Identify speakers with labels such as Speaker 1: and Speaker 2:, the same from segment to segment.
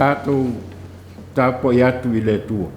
Speaker 1: Tatou tapuai atu i le Atua.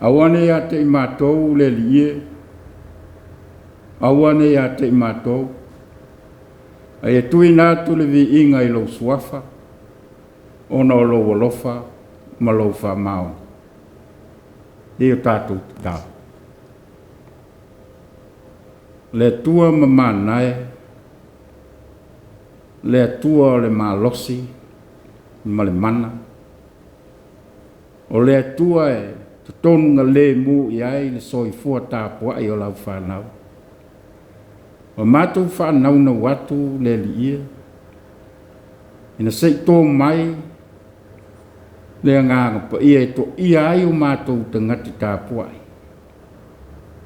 Speaker 1: Aua ne ia te i matou le Alii e, aua ne ia te i matou, ae tuuina atu le viiga i lou suafa, ona o lou alofa ma lou faamaoni. E o tatou tatalo. Le Atua mamanae, le Atua o le malosi ma le mana, o le Atua e totonu na le mu i ai le soifua tapuai o lau whanau. O mātou whānaunau atu le Alii e, ina se i tō mai le agaga paia e toia ai o mātou tagata tapuai.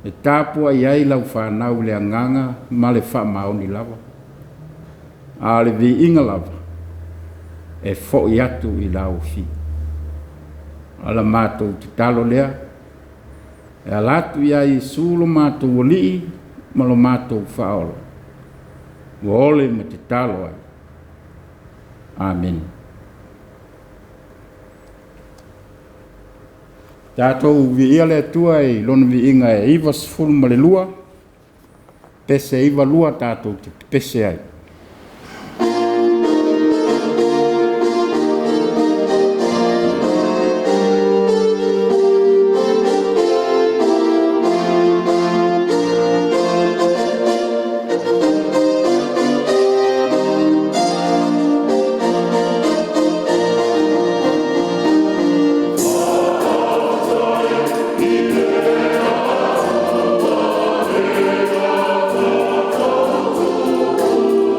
Speaker 1: E tapuai ai lau whanau le agaga ma le faamaoni lava. A o le viiga lava e fo'i atu i lau Afio. O la matou tatalo lea, e ala atu ia Iesu lo matou Alii ma lo matou Faaola. Ua ole ma tatalo ai. Amene. Tatou viia le Atua i lona viiga e 92, pese 92 tatou te pepese ai.
Speaker 2: Faafetai i le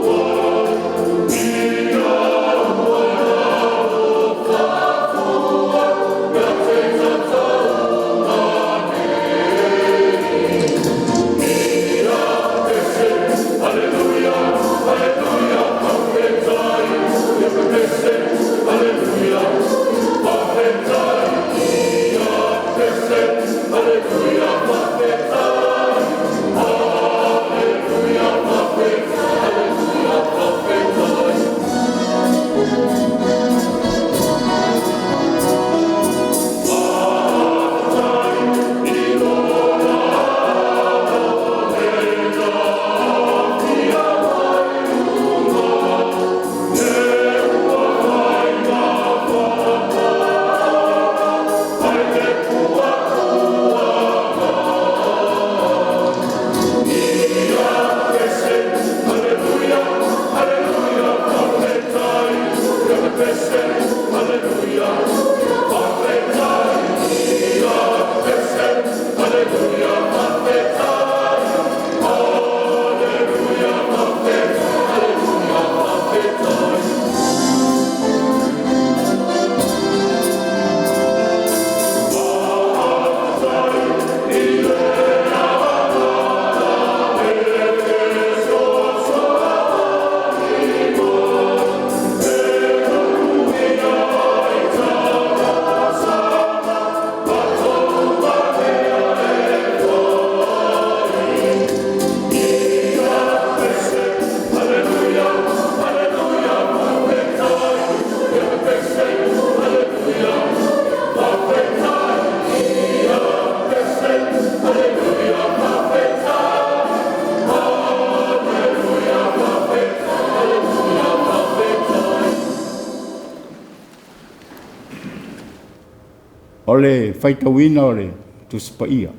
Speaker 1: O le faitauina o le Tusi Paia.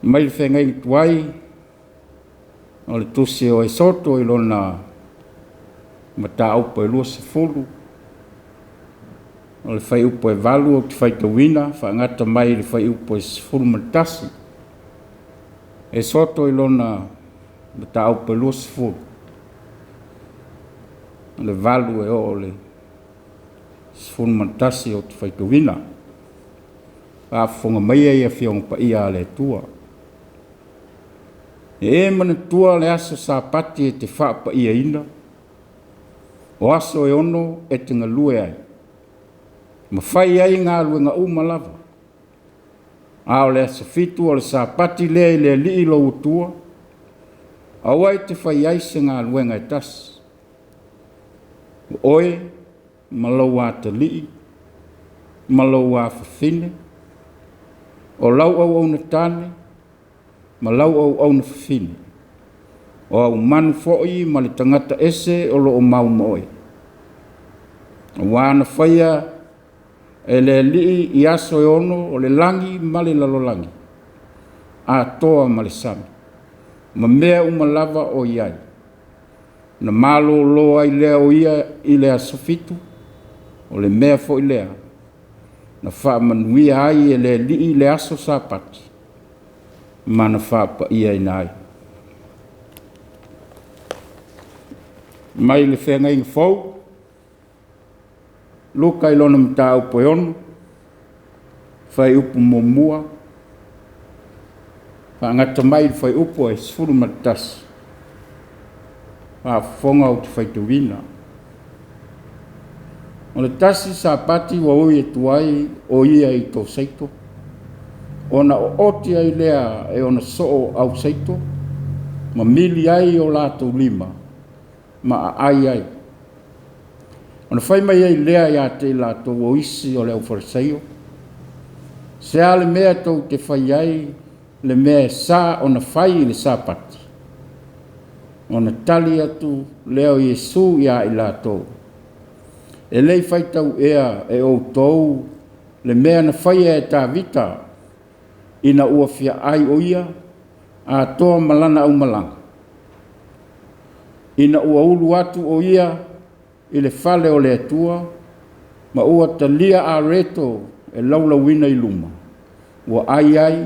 Speaker 1: Mai le feagaiga tuai o le Tusi o Esoto i lona mataupu e 20, o le fuaiupu e 8 ou te faitauina, faagata mai i le fuaiupu e 11. Esoto i lona mataupu e 20, o le 8 e oo i le 11 ou te faitauina. Faafofoga maia i Afioga Paia a le Atua. E e manatua le aso Sapati e te faapaiaina, o aso e 6 e te galue ai, ma fai ai galuega uma lava. A o le aso 7 o le Sapati lea i le Alii lou Atua, aua e te fai ai se galuega e tasi, o oe ma lou atalii, ma lou afafine, o lau auauna tane ma lau auauna fafine, o au manu foi ma le tagata ese o lo o mau ma oe. Aua na faia e le Alii i aso e 6 o le lagi ma le lalolagi, atoa ma le sami, ma mea uma lava o i ai. Na malolo ai lea o ia i le aso 7, o le mea foi lea na faamanuia ai e le Alii le aso Sapati ma na faapaiaina ai. Mai le feagaiga fou, Luka i lona mataupu e 6, fuaiupu 1, faagata mai i le fuaiupu e 11, faafofoga ou te faitauina. O le tasi Sapati ua ui atu ai o ia i Toseito, ona ooti ai lea e ona soo auseito, ma mili ai o latou lima, ma aai ai. Ona fai mai ai lea ia te i latou o isi o le aufalesaio, se a le mea tou te fai ai le mea e sa ona fai i le Sapati? Ona tali atu lea o Iesu ia i latou, e le i faitau ea e outou le mea na faia e Tavita ina ua fia ai o ia atoa ma lana aumalaga, ina ua ulu atu o ia i le fale o le Atua, ma ua talia areto e laulauina i luma, ua ai ai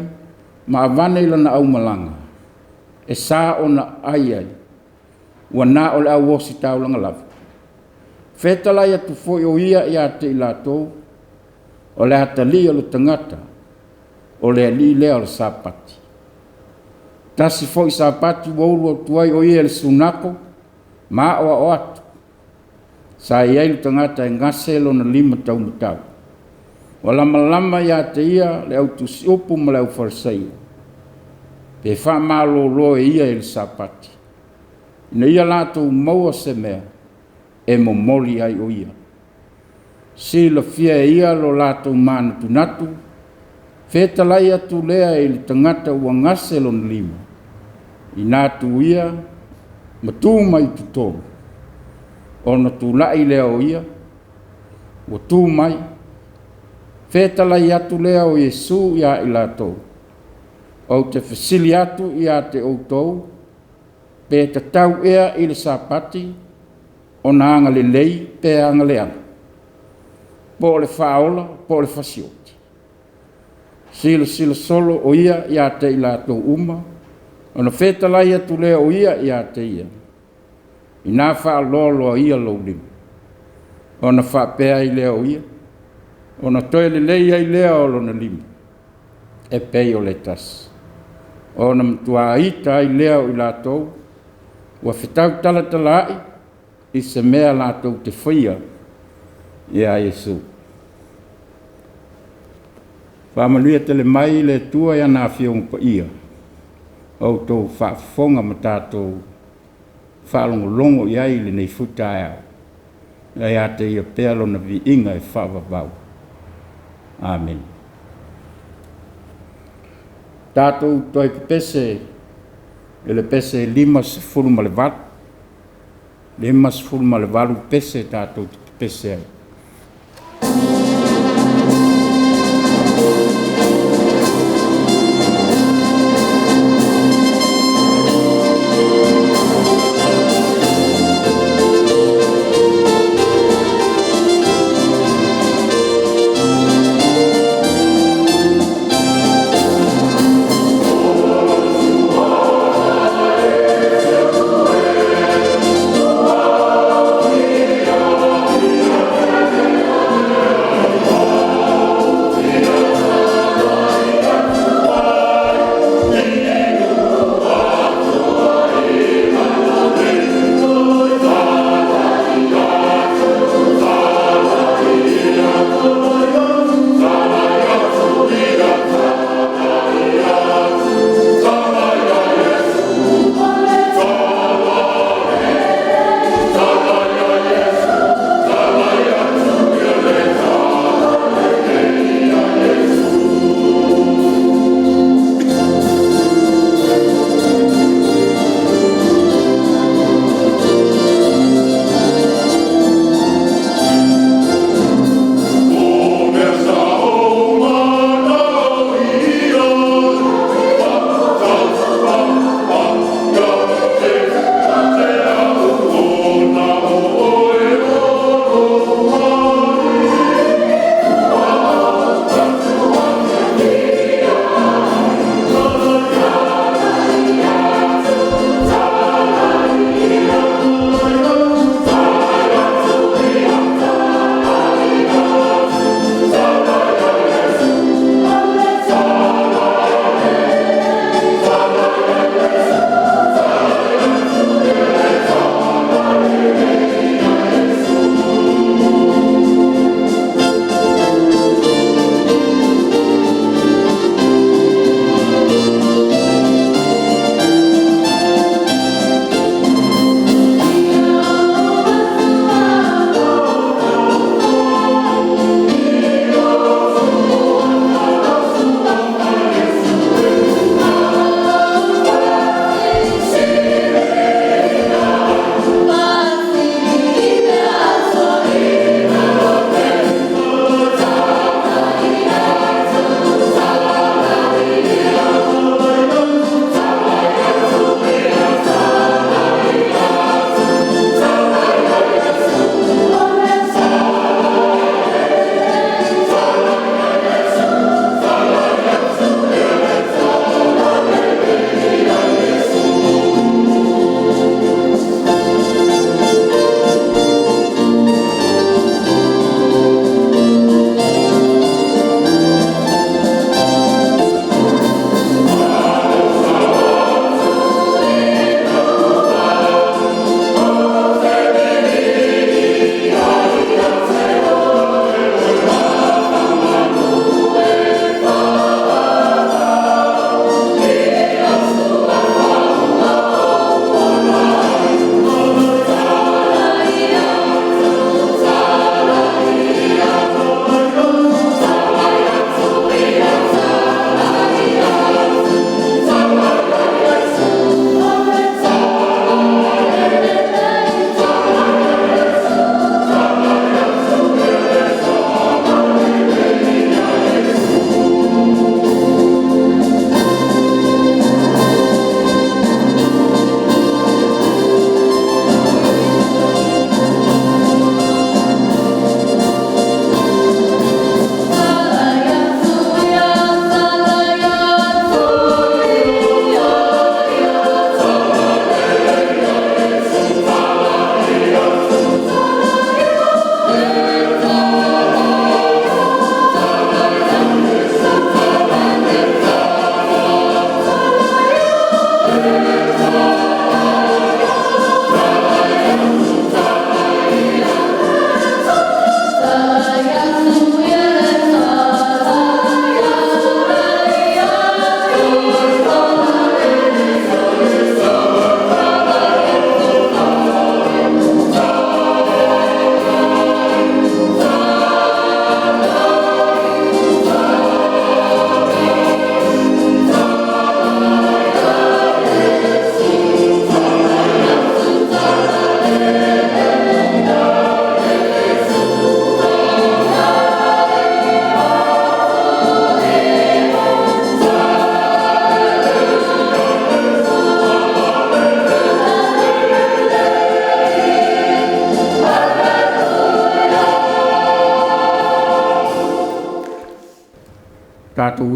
Speaker 1: ma avane i lana aumalaga, e sa ona ai ai, ua na o le au ositaulaga lava. Fetalai atu foi o ia ia te i latou, o le atalii o le tagata, o le alii lea o le Sapati. Tasi foi Sapati ua ulu atu ai o ia i le sunako ma aoao atu. Sa i ai le tagata e gase lona lima taumatau. Ua lamalama ia te ia le autusiupu ma le aufalesaio, pe faamalolo e ia i le Sapati, ina ia latou maua se mea e momoli ai o ia. Silafia e ia lo latou manatunatu, fetalai atu lea i le tagata ua gase lona lima, ina tu ia ma tu mai i totonu, ona tulai lea o ia, ua tu mai, fetalai atu lea o Iesu ia i latou, ou te fesili atu ia te outou, pe tatau ea i le Sapati ona agalelei pe agaleaga, po o le faaola po o le fasioti. Silasila solo o ia ia te i latou uma, ona fetalai atu lea o ia ia te ia, ina faaloaloa ia lou lima. Ona faapea ai lea o ia, ona toe lelei ai lea o lona lima, e pei o le tasi. Ona matua ita ai lea o i latou, ua fetautalatalaai i se mea latou te faia ia Iesu. Faamanuia tele mai le Atua i ana Afioga Paia, outou faafofoga ma tatou faalogologo i ai i lenei foi taeao. Ia ia te ia pea lona viiga e faavavau. Amene. Tatou toe pepese i le pese 58, 58 pese tatou te pepese ai.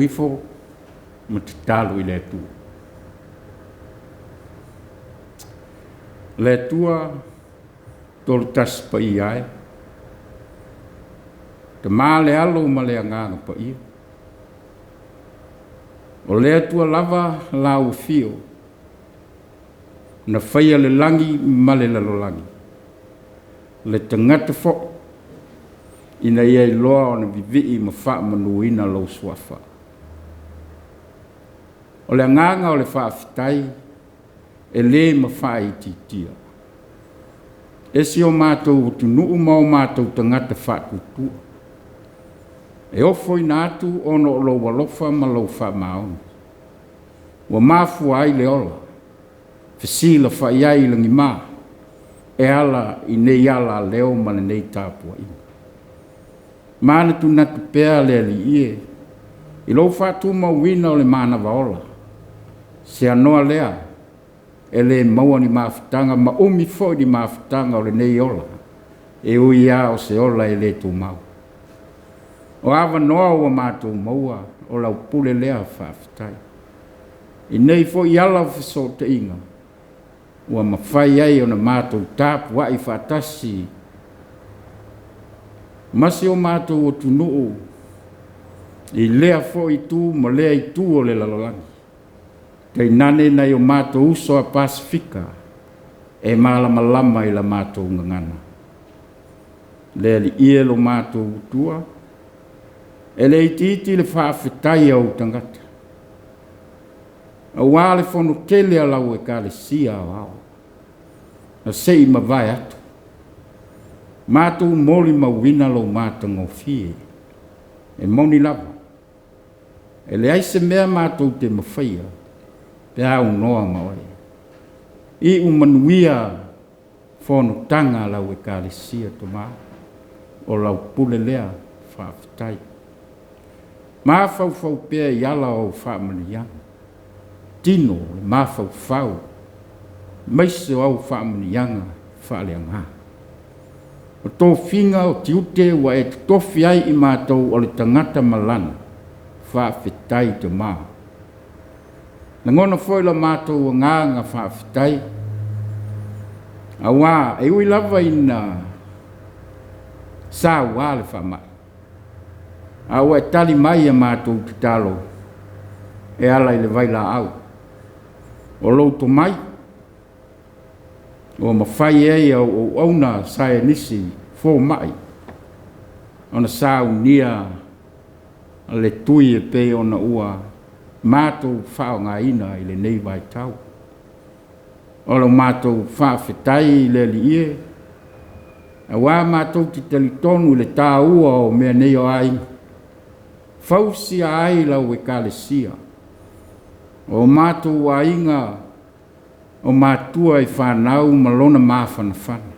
Speaker 1: ifo ma tatalo i le Atua. Le Atua tolu tasi paia ai, Tama le Alo ma le Agaga Paia. O le Atua lava lau afio, na faia le lagi ma le lalolagi, le tagata foi, ina ia iloa ona vivii ma faamanuina lou suafa. O le agaga o le faafetai e le mafaitiitia. E si o matou atunuu ma o matou tagata faatuatua, e ofoina atu ona o lou alofa ma lou faamaoni. Ua mafua ai le ola, fesilafai ai i lagima e ala i nei alaleo ma lenei tapuaiga. Manatunatu pea le Alii e, i lou faatumauina o le manava ola, se anoa lea e le maua ni mafutaga ma umi foi ni mafutaga o lenei ola, e ui lava o se ola e le tumau. O avanoa ua matou maua o lau pule lea faafetai. I nei foi ala o fesootaiga, ua mafai ai ona matou tapuai faatasi ma si o matou atunuu i lea foi itu ma lea itu o le lalolagi, tainane nai o matou uso a Pasefika e malamalama i la matou gagana. Le Alii e lo matou Atua, e le itiiti le faafetai a ou tagata, aua le fono tele a lau Ekalesia Aoao, na se i mavae atu, matou molimauina lou matagofie. E moni lava, e leai se mea matou te mafaia pe a aunoa ma oe. Iu manuia fonotaga a lau Ekalesia Tama, o lau pule lea faafetai. Mafaufau pea i ala o au faamanuiaga, tino le mafaufau, aemaise o au faamanuiaga faaleaga. O tofiga o tiute ua e totofi ai i matou o le tagata ma lana, faafetai Tama. Lagona foi lo matou agaga faafetai, aua e ui lava ina saua le faamai, a ua e tali mai a matou tatalo e ala i le vailaau. O lou tomai ua mafai ai e au auauna saienisi fomai ona saunia le tui e pei ona ua matou faaaogaina i lenei vaitau. O lo matou faafetai i le Alii e, aua matou te talitonu i le taua o mea nei o aiga, fausia ai lau Ekalesia, o matou aiga o matua i fanau ma lona mafanafana,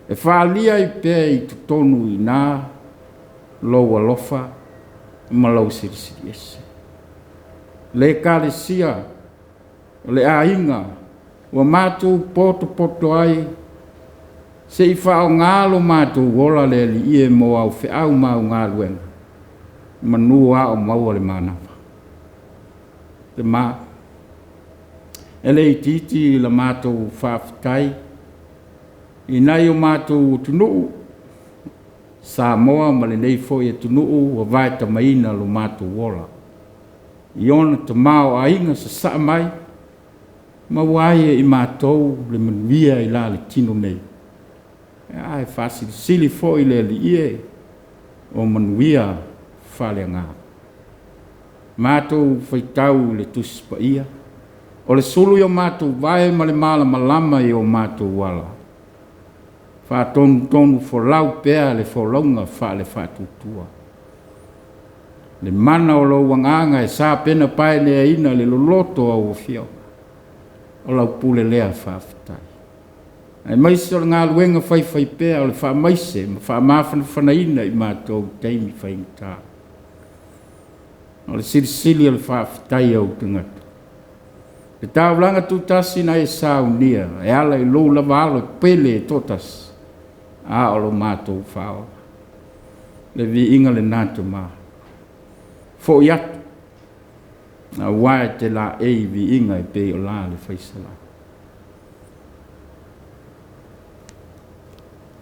Speaker 1: e faaalia ai pea i totonu i ina lou alofa ma lou silisili ese. Le Ekalesia o le aiga ua matou potopoto ai se i faaaoga lo matou ola le Alii e mo au feau ma au galuega, manu a o maua le manava. Ma e le itiiti la matou faafetai i nai o matou atunuu, Samoa ma lenei foi atunuu ua vaetamaina lo matou ola, i ona tamaoaiga sasaa mai, maua ai e i matou le manuia i la le tino nei, ae faasilisili foi le Alii e o manuia faaleagaga. Matou faitau i le Tusi Paia, o le sulu i o matou vae ma le malamalama i o matou ala, faatonutonu folau pea le folauga faale-faatuatua. Le mana o lou agaga e sapenapaeneaina le loloto o au afioga, o lau pule lea faafetai. Aemaise o le galuega faifaipea o le faamaise ma faamafanafanaina i matou i taimi faigata. O le silisili o le faafetai a ou tagata, le taulaga tutasi na e saunia e ala i lou lava Alo pele e toatasi, a o lo matou Faaola. Le viiga lena Tama, foi atu. Auā e te laei viiga e pei o la le faisalai.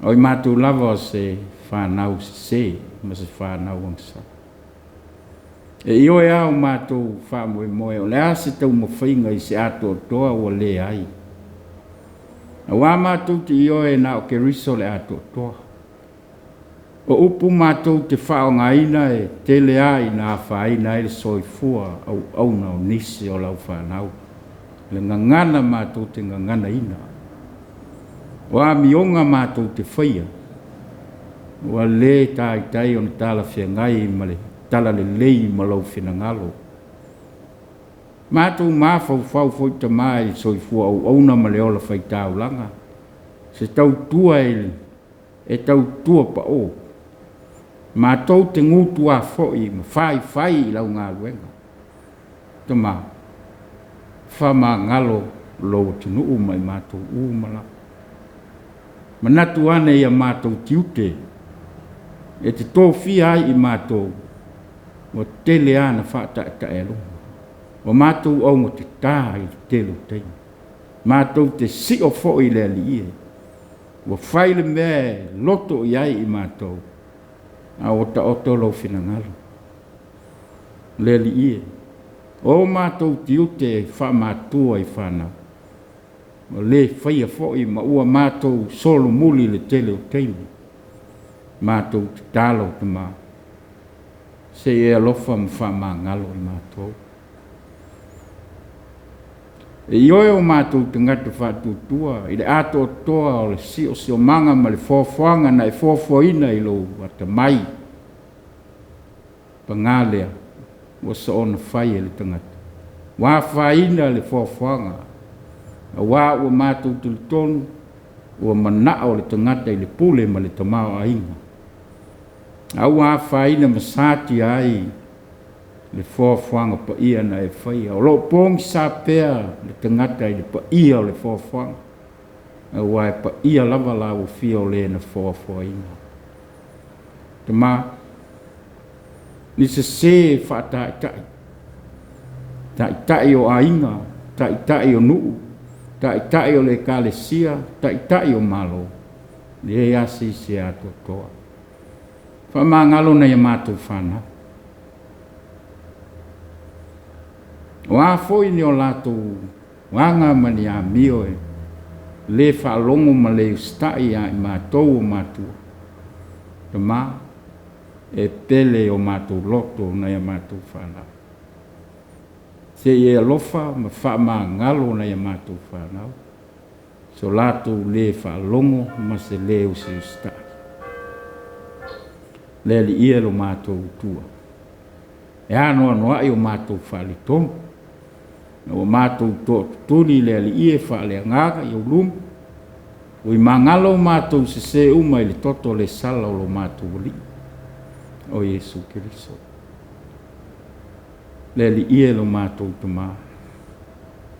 Speaker 1: O i matou lava o se fanau sesē ma se fanau agasala. E ioe lava o matou faamoemoe o le a se taumafaiga i se atoatoa ua leai. Auā matou te ioe na o Keriso le atoatoa. O upu matou te faaaogaina e tele lava ina afaina ai le soifua auauna o nisi o lau fanau, le gagana matou te gaganaina. O amioga matou te faia, ua le taitai ona talafeagai ma le talalelei ma lou finagalo. Matou mafaufau foi Tama i le soifua auauna ma le ola faitaulaga, se tautua e tautua pao. Matou te gutuafo'i ma faifai i lau galuega. Tama, faamagalo lou atunuu ma i matou uma lava. Manatu ane ia matou tiute e te tofia ai i matou, ua tele lava na faataetaealuga. Ua matou augatata i le tele o taimi. Matou te sio foi i le Alii e. Ua fai le mea e loto i ai i matou, a ua taoto lou finagalo. Le Alii e, o matou tiute e faamatua i fanau, ua le faia foi ma ua matou solomuli i le tele o taimi. Matou tatalo, Tama, se i e alofa ma faamagalo i matou. E ioe o matou tagata faatuatua i le atoatoa o le siosiomaga ma le foafoaga na e foafoaina i lou atamai. Paga lea, ua soona fai e le tagata, ua afaina le foafoaga, auā ua matou talitonu ua manao le tagata i le pule ma le tamaoaiga, a ua afaina ma satia ai le foafoaga paia na e faia. O lo o pogisa pea le tagata i le paia o le foafoaga, aua e paia lava la uafia o le na foafoaina. Tama, ni sesē faataitai, taitai o aiga, taitai o nuu, taitai o le ekalesia, taitai o Malo, leai lava se isi e atoatoa. Faamagalo nai a matou fanau. O a foi ni o latou aga ma ni amio e le faalogo ma le usitai ia i matou o matua, Tama, e pele i o matou loto nai a matou fanau. Se i e alofa ma faamagalo nai a matou fanau, so latou le faalogo ma se le usiusitai. Le Alii e lo matou Atua, e anoanoai o matou faaletonu, ina ua matou tootutuli i le Alii e faaleagaga i ou luma, ua magalo matou sesē uma i le toto le sala o lo matou Alii, o Iesu Keriso. Le Alii e lo matou Tamā,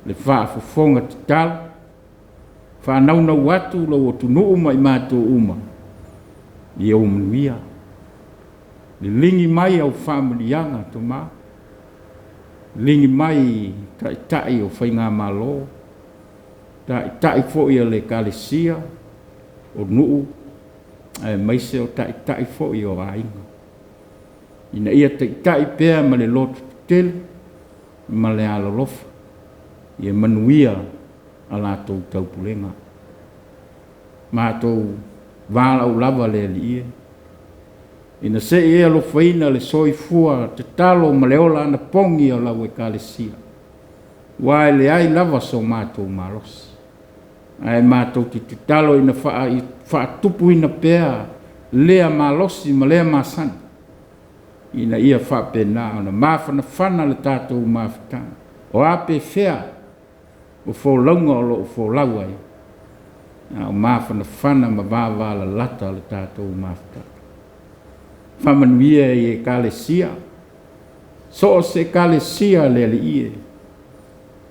Speaker 1: le faafofoga tatalo, faanaunau atu lou atunuu ma i matou uma, ia ou manuia. Liligi mai au faamanuiaga, Tama, liligi mai taitai o faigamalo, taitai foi o le ekalesia, o nuu, aemaise o taitai foi o aiga, ina ia taitai pea ma le loto tetele ma le alolofa, ia manuia a latou taupulega. Matou valaau lava le Alii e, ina se i e alofaina le soifua tatalo ma le ola anapogi o lau ekalesia, aua e leai lava so matou malosi, ae matou te tatalo ina faatupuina pea lea malosi ma lea masani, ina ia faapena ona mafanafana le tatou mafutaga. O a pe fea o folauga o lo o folau ai, a o mafanafana ma vavalalata le tatou mafutaga. Faamanuia i ekalesia, so o se ekalesia le Alii e,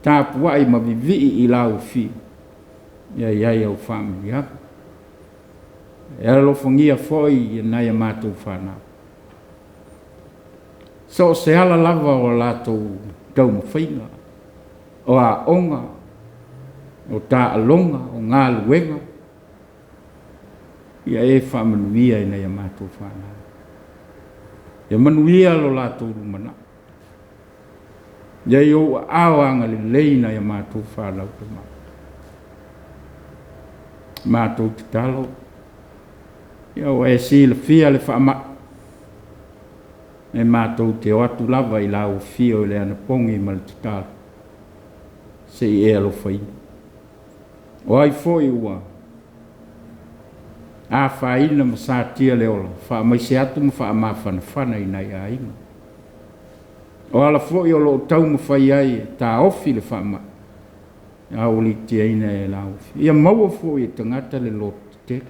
Speaker 1: tapuai ma vivii i lau afio, ia i ai au faamanuiaga. E alofagia foi e nai a matou fanau. So o se ala lava o latou taumafaiga, o aoga, o taaloga, o galuega, ia e faamanuia i nai a matou fanau. Ia manuia lo latou lumanai. Ia i ou aao agalelei nai a matou fanau tama. Matou tatalo, ia ua e silafia le faamai, e matou te o atu lava i lau afio i le anapogi ma le tatalo, se i e alofaina. O ai foi ua afaina ma satia le ola, faamaise atu ma faamafanafana i nai aiga. O ala foi o lo o taumafai ai e taofi le faamai, aualitiaina e lau Afioga. Ia maua foi e tagata le lototetele,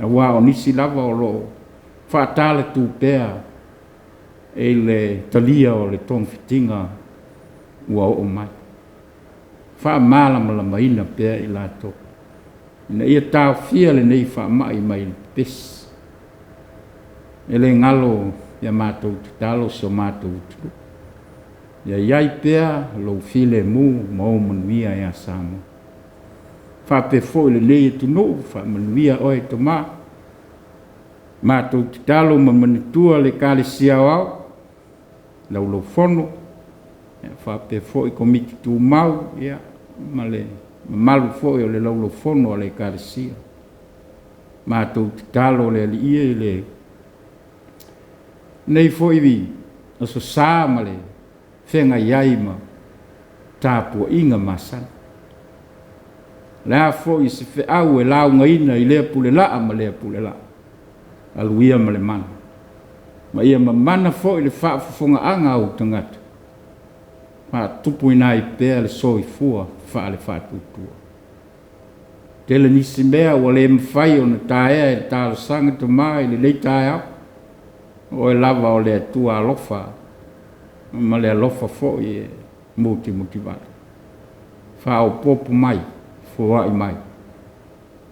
Speaker 1: aua o nisi lava o lo o faatalatu pea i le talia o le togafitiga ua oo mai. Faamalamalamaina pea i latou, ina ia taofia lenei faamai mai le pepesi. E le galo ia matou tatalo si o matou atunuu. Ia i ai pea lou filemu ma ou manuia ia Samoa. Faapea foi lenei atunuu, faamanuia oe Tama. Matou tatalo ma manatua le Ekalesia Aoao, Laulaufono, faapea foi Komiti Tumau, ia, ma le mamalu foi o le Laulaufono a le Ekalesia. Matou tatalo le Alii e i le nei foi Aso Sa ma le feagai ai ma tapuaiga masani. O le a foi se feau e laugaina i lea pulelaa ma lea pulelaa, alu ia ma le mana, ma ia mamana foi le faafofogaaga a ou tagata, faatupuina ai pea le soifua faale-faatuatua. Tele nisi mea ua le mafai ona taea e le talosaga tama i lenei taeao, o oe lava o le Atua alofa ma le alofa foi e mutimutivale. Faaopoopo mai, foai mai.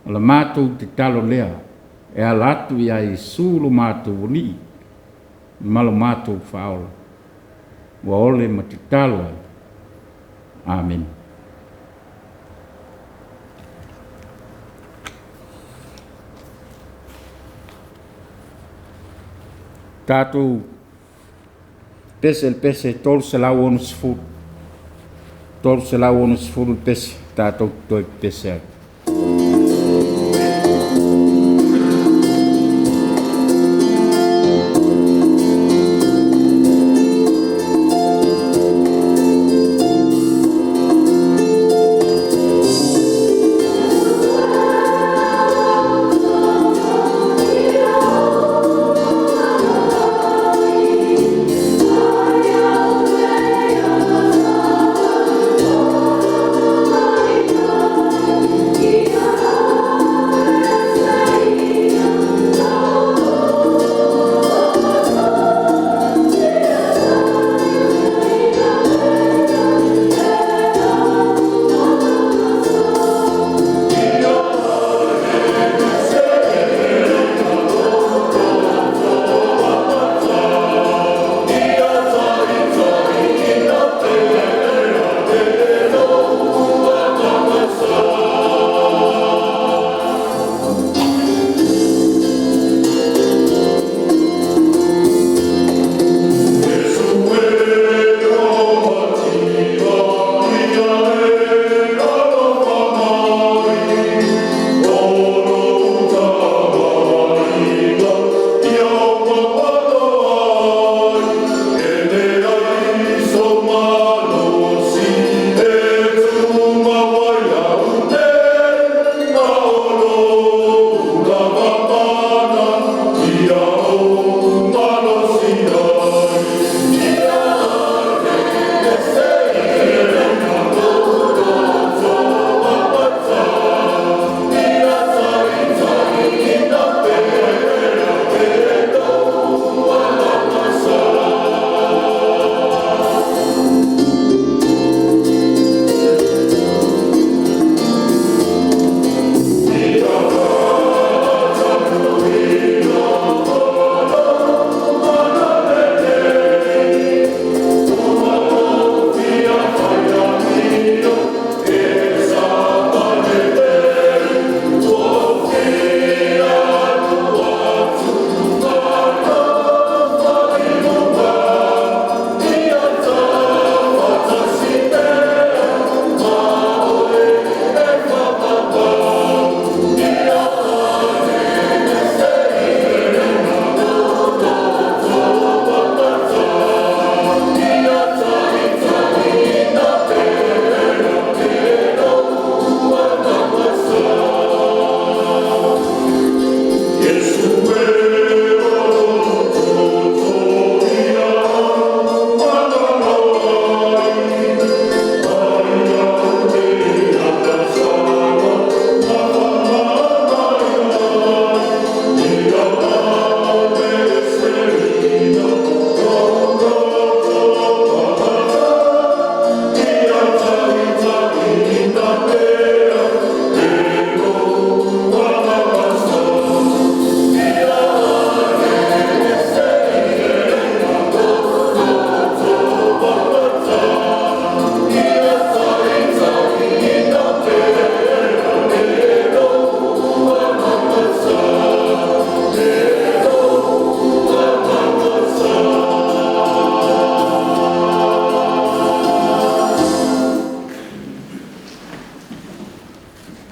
Speaker 1: O la matou tatalo lea e ala atu ia Iesu lo matou Alii ma lo matou Faaola, ua ole ma tatalo ai. Amene. Tatou pese i le pese 360, 360 le pese, tatou toe pepese ai.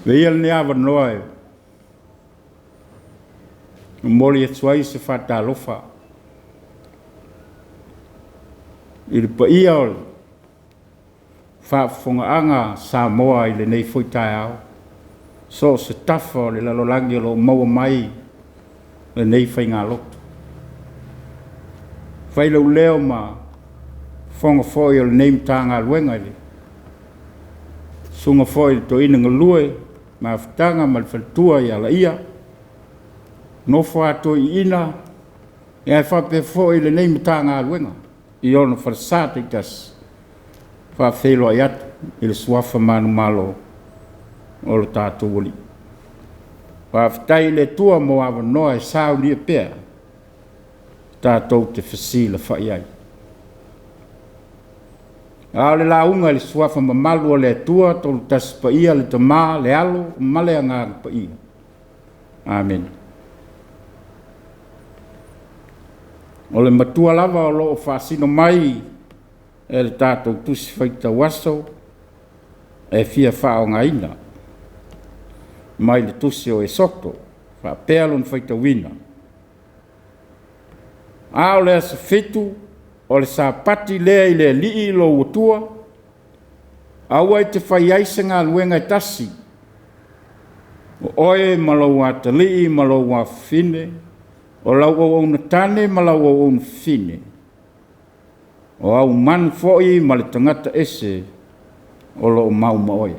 Speaker 1: Avea ia lenei avanoa e momoli atu ai se faatalofa i le paia o le faafofogaaga a Samoa i lenei foi taeao, so o se tafa o le lalolagi o lo o maua mai lenei faigalotu. E fai lou leo ma fofoga foi o lenei Matagaluega i le susuga foi i le Toeaina galue Mafutaga ma le faletua ia Laia, nofo a toeaiina ae faapea foi lenei Matagaluega i ona falesa taitasi. E faafeiloai atu i le suafa manumalo o le tatou Alii. Faafetai i le Atua mo avanoa e saunia pea tatou te fesilafai ai. A o le lauga i le suafa mamalu o le Atua Toolu Tasi Paia, le Tama, le Alo ma le Agaga Paia. Amene. O le matua lava o lo o faasino mai e le tatou Tusi Faitau Aso e fia faaaogaina mai le Tusi o Esoto, e faapea lona faitauina. A o le aso 7, o le Sapati lea i le Alii lou Atua, aua e te fai ai se galuega e tasi, o oe ma lou atalii ma lou afafine, o lau auauna tane ma lau auauna fafine, o au manu foi ma le tagata ese o lo o mau ma oe.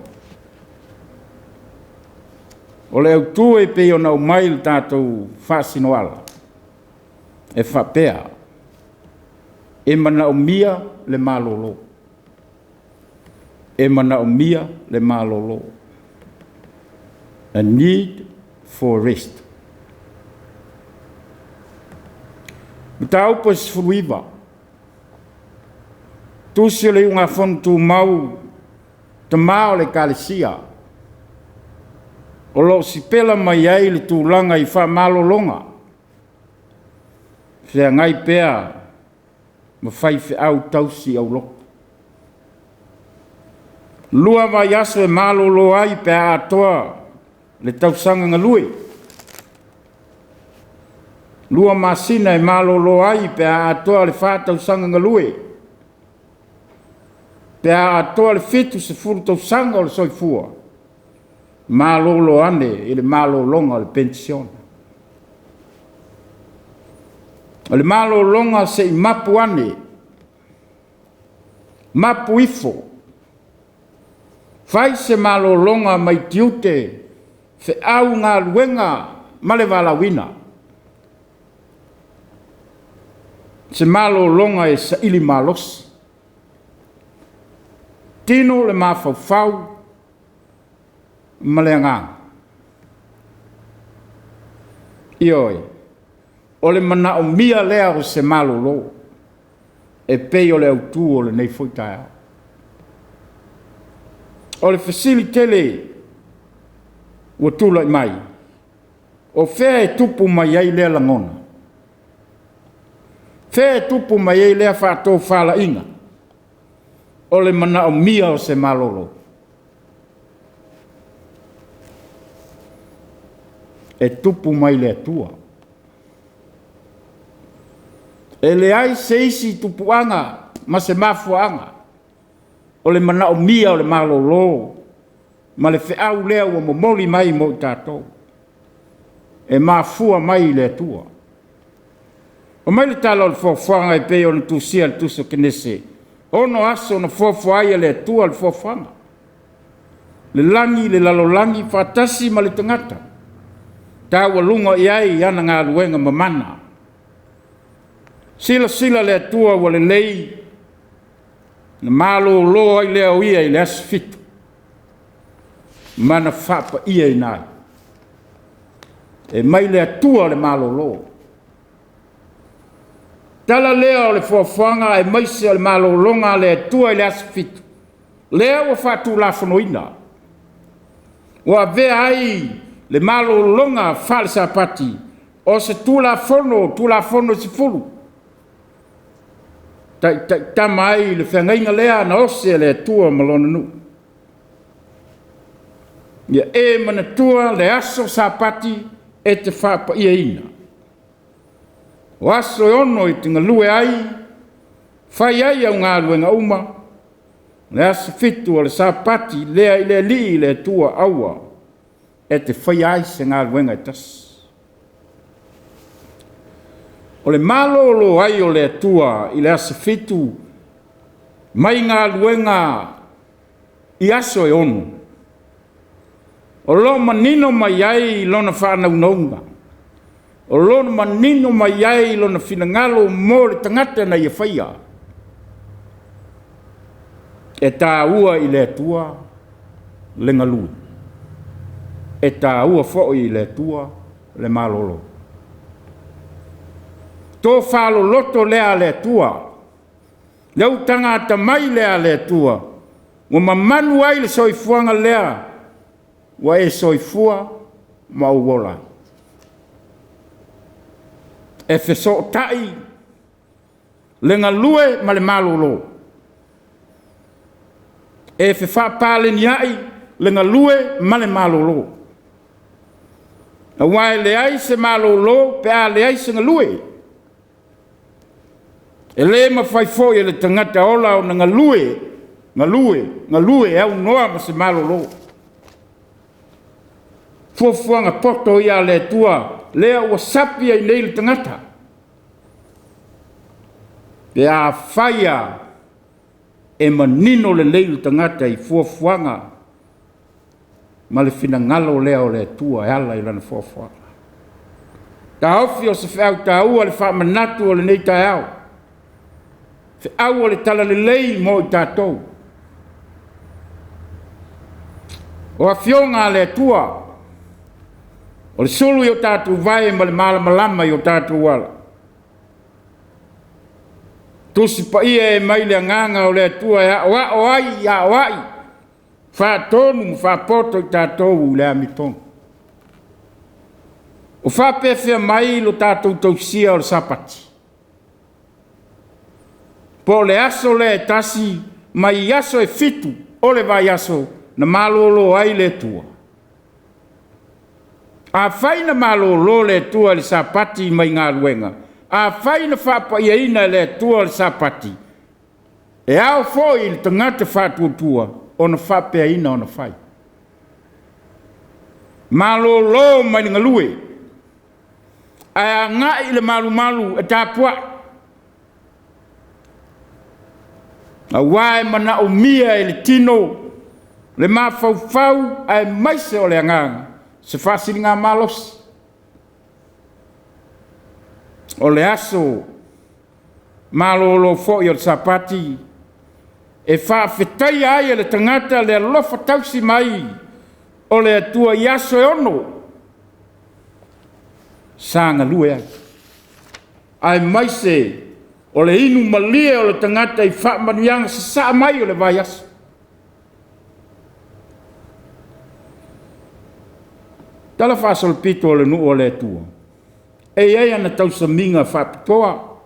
Speaker 1: O le autu e pei ona aumai i le tatou faasinoala, e faapea, e manaomia le malolo. E manaomia le malolo. A need for rest. Mataupu e 19, Tusi o le Iugafono Tumau Tama o le Ekalesia, o lo o sipela mai ai le tulaga i faamalologa, feagai pea ma faifeau tausi aulotu. 2 vaiaso e malolo ai pe a atoa le tausaga galue. 2 masina e malolo ai pe a atoa le 4 tausaga galue. Pe a atoa le 70 tausaga o le soifua, malolo ane i le malologa o le penisione. O le malologa se i mapu ane, mapu ifo, fai se malologa mai tiute, feau, galuega ma le valaauina. Se malologa e sailimalosi, tino le mafaufau ma le agaga. Ioe, o le manaomia lea o se malolo e pei o le autu o lenei foi taeao. O le fesili tele ua tulai mai, o fea e tupu mai ai lea lagona? O fea e tupu mai ai lea faatofalaiga? O le manaomia o se malolo? E tupu mai le Atua. E leai se isi tupuaga ma se mafuaaga o le manaomia o le malolo ma le feau lea ua momoli mai mo i tatou, e mafua mai i le Atua. Fai mai le tala o le foafoaga e pei ona tusia i le tusi o Kenese, 6 aso na foafoa ai e le Atua le foafoaga, le lagi, le lalolagi, faatasi ma le tagata, taualuga i ai ana galuega mamana. Silasila le Atua ua lelei, ona malolo ai lea o Ia i le aso 7 ma na faapaiaina ai. E mai le Atua le malolo. Tala lea o le foafoaga aemaise o le malologa a le Atua i le aso 7, lea ua faatulafonoina, ua avea ai le malologa faale-Sapati o se Tulafono, Tulafono e 10, taitaitama ai le feagaiga lea na osi e le Atua ma Lona nuu. Ia e manatua le aso Sapati e te faapaiaina. O aso e 6 e te galue ai, fai ai au galuega uma, le aso 7 o le Sapati lea i le Alii le Atua, aua e te faia ai se galuega e tasi. O le malolo ai o le Atua i le aso 7 mai galuega i aso e 6, o lo o manino mai ai lona faanaunauga, o lo o manino mai ai lona finagalo mo le tagata na ia faia. E taua i le Atua le galue, e taua foi i le Atua le malolo. Tofa loloto lea a le Atua, le utaga atamai lea a le Atua ua mamanu ai le soifuaga lea ua e soifua ma ou ola ai. E fesootai le galue ma le malolo, e fefaapaleniai le galue ma le malolo, aua e leai se malolo pe a leai se galue. E le mafai foi e le tagata ola ona galue, galue, galue e aunoa ma se malolo. O fuafuaga poto ia a le Atua lea ua sapi ai nei le tagata, pe afai lava e manino lelei le tagata i fuafuaga ma le finagalo lea o le Atua e ala i lana foafoaga. Taofi o se feau taua le faamanatu o lenei taeao, feau o le talalelei mo i tatou. O Afioga a le Atua, o le sulu i o tatou vae ma le malamalama i o tatou ala. Tusi Paia e mai le Agaga o le Atua e aoao ai, aoai, faatonu ma faapoto i tatou i le amiotonu. O faapefea mai lo tatou tausia o le Sapati? Po o le aso lea e tasi mai aso e 7 o le vaiaso na malolo ai le Atua? Afai na malolo le Atua i le Sapati mai galuega, afai na faapaiaina e le Atua le Sapati, e ao foi i le tagata faatuatua ona faapeaina ona fai. Malolo mai le galue, ae agai i le malumalu e tapuai, aua e manaomia e le tino le mafaufau aemaise o le agaga se faasiligamalosi. O le aso malolo foi o le Sapati, e faafetaia ai e le tagata le alofa tausi mai o le Atua i aso e 6 sa galue ai, aemaise o le inu malie o le tagata i faamanuiaga sasaa mai o le vaiaso. Talafaasolopito o le nuu o le Atua, e i ai ana tausamiga faapitoa.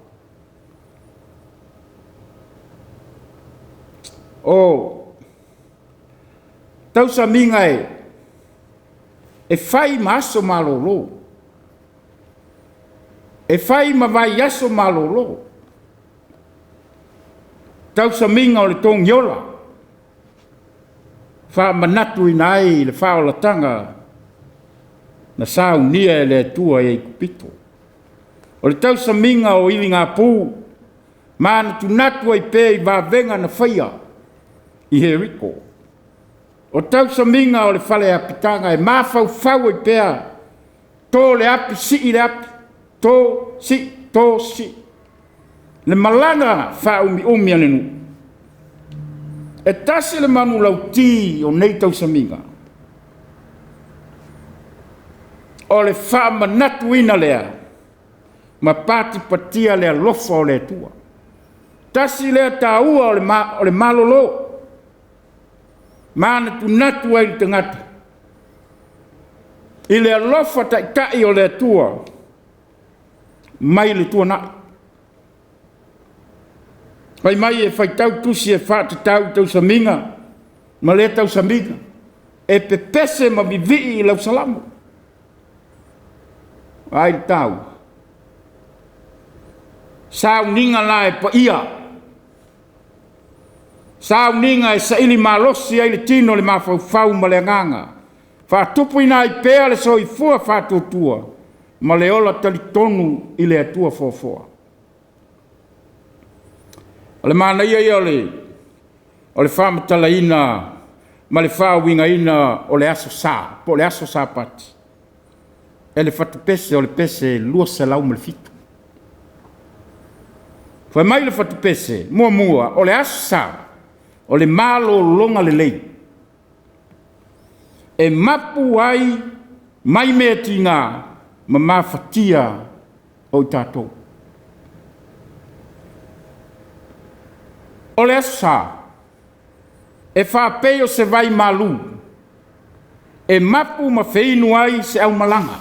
Speaker 1: O tausamiga e fai ma aso malolo, e fai ma vaiaso malolo, tausamiga o le togiola, faamanatuina ai le faaolataga na saunia e le Atua i Aikupito. O le tausamiga o iligapu, manatunatu ai pea i vavega na faia i Ieriko. O tausamiga o le fale apitaga e mafaufau ai pea, to le api, sii le api, to, sii, to, sii. Le malaga faaumiumi a le nuu. E tasi le manulauti o nei tausamiga, o le faamanatuina lea ma patipatia le alofa o le Atua. Tasi lea taua o le malolo, manatunatu ai le tagata i le alofa taitai o le Atua mai le tuanai. Fai mai e faitau tusi e faatatau i tausamiga ma lea tausamiga. E pepese ma vivii i lau salamo. Ai le tau. Sauniga la e paia, sauniga e saili malosi ai le tino, le mafaufau ma le agaga, faatupuina ai pea le soifua faatuatua ma le ola talitonu i le Atua foafoa. O le manaia ia o le faamatalaina ma le faauigaina o le Aso Sa po o le Aso Sapati e le fatupese o le pese 207. Fai mai le fatupese muamua, o le Aso Sa, o le malologa lelei, e mapu ai mai mea tiga ma mafatia o i tatou. O le Aso Sa, e faapei o se vaimalu e mapu ma feinu ai se aumalaga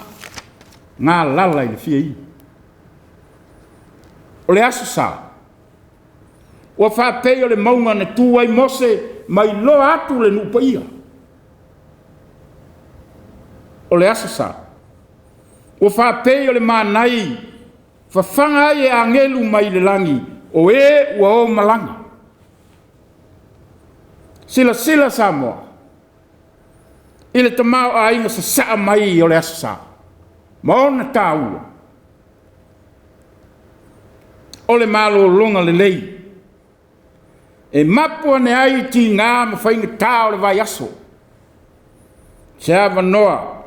Speaker 1: galala i le fia inu. O le Aso Sa, ua faapei o le mauga na tu ai Mose ma iloa atu le nuu paia. O le Aso Sa, ua faapei o le manai, fafaga ai e agelu mai le lagi o e ua o malaga. Silasila Samoa i le tamaoaiga sasaa mai o le Aso Sa ma ona taua. O le malologa lelei, e mapu ane ai tiga ma faigata o le vaiaso, se avanoa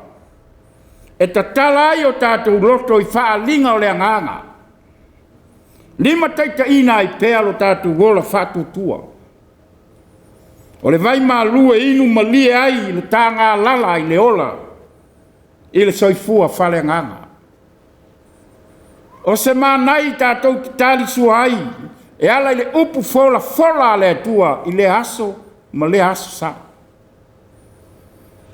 Speaker 1: e tatala ai o tatou loto i faaaliga o le agaga, limataitaiina ai pea lo tatou ola faatuatua. O le vaimalu e inu malie ai le ta galala i le ola i le soifua faaleagaga. O se manai tatou te talisua ai e ala i le upu folafola a le Atua i lea aso ma lea Aso Sa.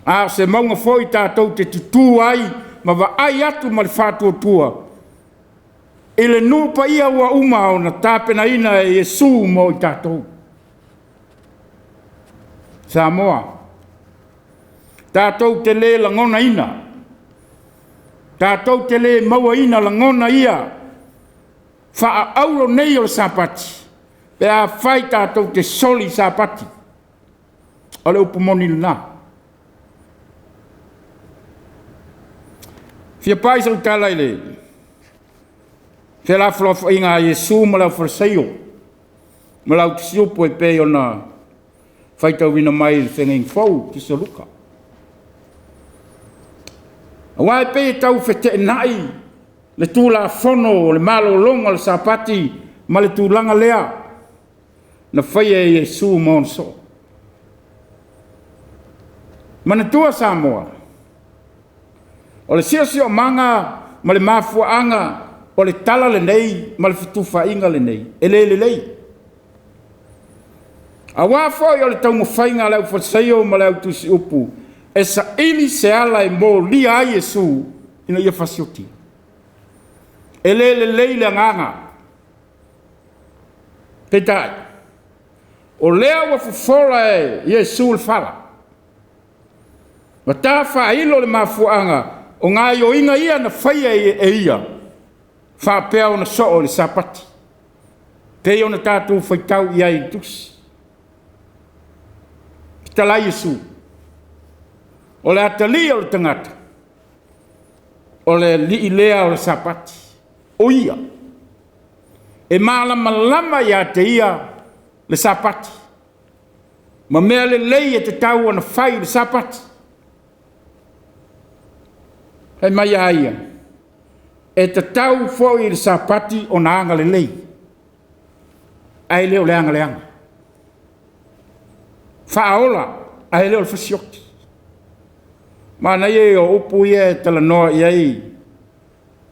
Speaker 1: A o se mauga foi tatou te tutu ai ma vaai atu ma le faatuatua i le nuu paia ua uma ona tapenaina e Iesu mo i tatou. Samoa, tatou te le lagonaina, tatou te le mauaina lagona ia faaauro nei o le Sapati pe afai tatou te soli Sapati. O le upu moni lena. E fia pai sau tala i le felafolafoaiga a Iesu ma le aufalesaio ma le autusiupu e pei ona faitauina mai i le Feagaiga Fou, le Tusi a Luka. Aua e pei e tau feteenai le Tulafono o le malologa o le Sapati ma le tulaga lea na faia e Iesu ma ona soo. Manatua Samoa, o le siosiomaga ma le mafuaaga o le tala lenei ma le fetufaaiga lenei, e le lelei. Aua foi o le taumafaiga a le aufalesaio ma le autusiupu e saili se ala e molia ai Iesu ina ia fasioti. E le lelei le agaga, peitai, o lea ua fofola e Iesu le fala, ua ta faailo le mafuaaga o gaoioiga ia na faia e ia faapea ona soo i le Sapati, e pei ona tatou faitau i ai i le tusi. Fetalai Iesu, o le atalii o le tagata, o le alii lea o le Sapati. O Ia, e malamalama ia te Ia le Sapati ma mea lelei e tatau ona fai i le Sapati. Fai mai a ia? E tatau foi i le Sapati ona agalelei, ae le o le agaleaga, faaola ae le o le fasioti. Manaia ia o upu ia e talanoa i ai,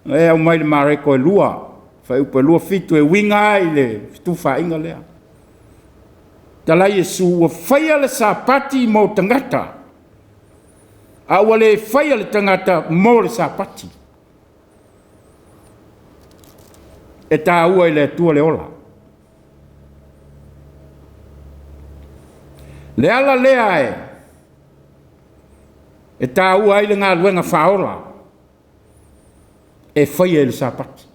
Speaker 1: e aumai i le Mareko e 2, fuaiupu e 27 e uiga lava i le fetufaaiga lea. Fetalai Iesu, ua faia le Sapati mo tagata, a ua le faia le tagata mo le Sapati. E taua i le Atua le ola. Le ala lea e E taua ai le galuega faaola e faia i le Sapati.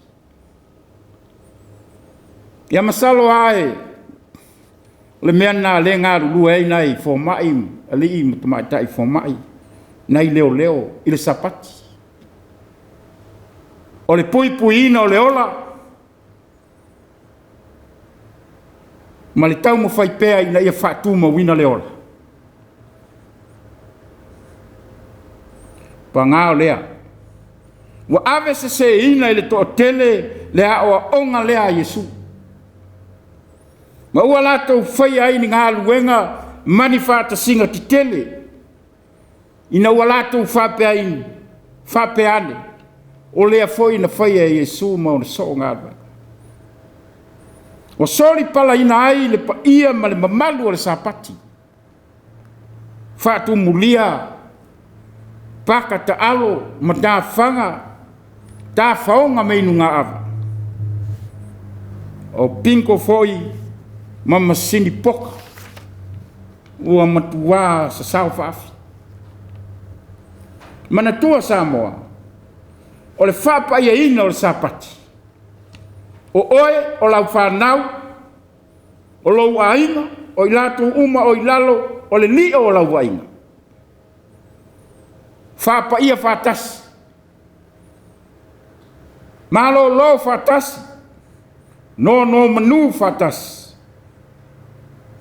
Speaker 1: Ia masalo lava o le mea lena o lea e galulue ai nai fomai, alii ma tamaitai fomai, nai leoleo i le Sapati. O le puipuiina o le ola ma le taumafai pea ina ia faatumauina le ola. Paga lea, ua aveseseina e le toatele le aoaoga lea a Iesu, ma ua latou faia ai ni galuega ma ni faatasiga tetele, ina ua latou faapea ane, o lea foi na faia e Iesu ma ona soo galuega. Ua solipalaina ai le paia ma le mamalu o le Sapati, faatumulia paka taalo ma tafaoga ma inugaaava, o bingo foi ma masini poka ua matua sasao faaafi. Manatua Samoa, o le faapaiaina o le Sapati, o oe, o lau fanau, o lou aiga, o i latou uma o i lalo o le lio o lau vaaiga, faapaia faatasi, malolo faatasi, nonomanu faatasi,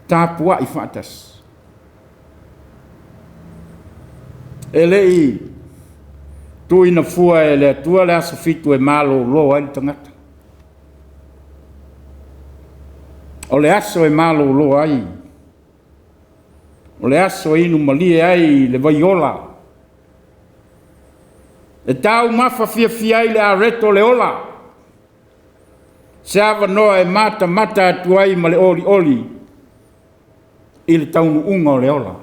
Speaker 1: tapuai faatasi. E le i tuuina fua e le Atua le aso 7 e malolo ai le tagata. O le aso e malolo ai, o le aso e inu malie ai le vaiola, e taumafa fiafia ai le areto o le ola, se avanoa e matamata atu ai ma le olioli i le taunuuga o le ola.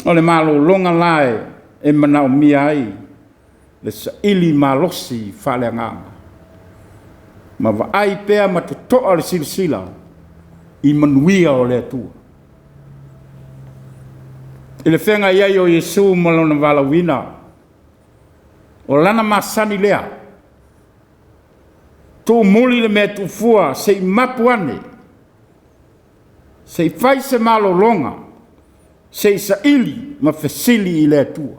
Speaker 1: O le malologa la e manaomia ai le sailimalosi faaleagaga ma vaai pea ma totoa le silasila i manuia o le Atua. I le feagai ai o Iesu ma lona valaauina, o lana masani lea, tuumuli le mea tuufua se i mapu ane, se i fai se malologa, se i saili ma fesili i le Atua. O le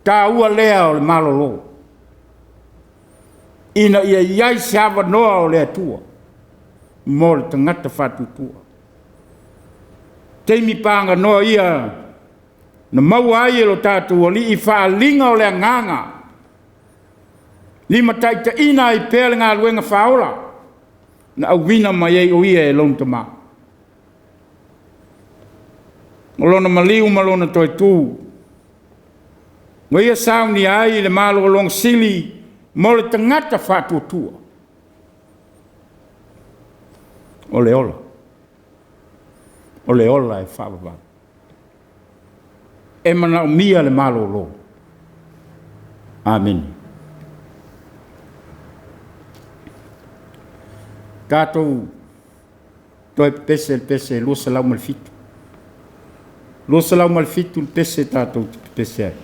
Speaker 1: taua lea o le malolo, ina ia i ai se avanoa o le Atua mo le tagata faatuatua. O taimi paganoa ia na maua ai e lo tatou Alii faaaliga o le agaga, limataitaiina ai pea le galuega faaola na auina mai ai o Ia e lona Tama. O lona maliu ma lona toe tu, ua ia saunia ai le malologa sili mo le tagata faatuatua, o le ola, o le ola e faavavau. E manaomia le malolo. Amene. Tatou toe pepese i le pese 207. 207 le pese tatou te pepese ai.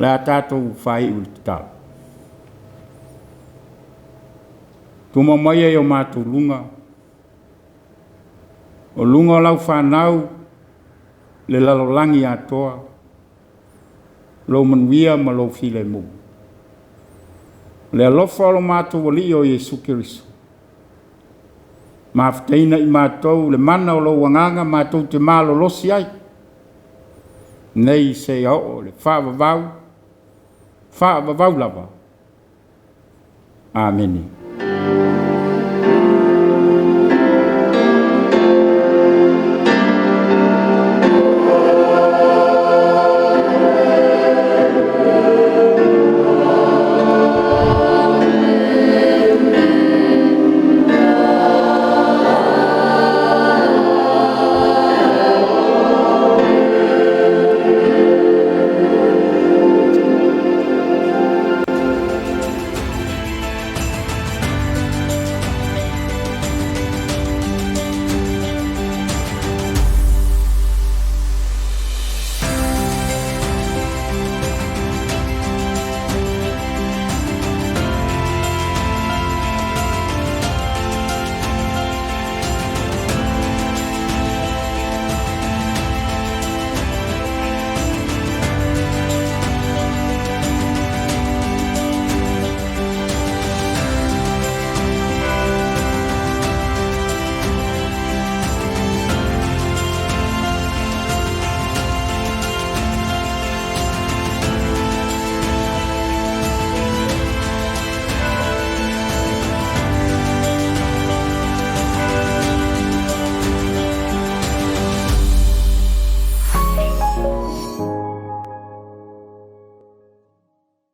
Speaker 1: Le a tatou faaiu i le tatalo. Tuma mai ai o matou luga, o luga o lau fanau, le lalolagi atoa, lou manuia ma lou filemu. Le alofa o lo matou Alii o Iesu Keriso, mafutaina i matou le mana o lou agaga matou te malolosi ai, nei seia oo i le faavavau, faavavau lava. Amene.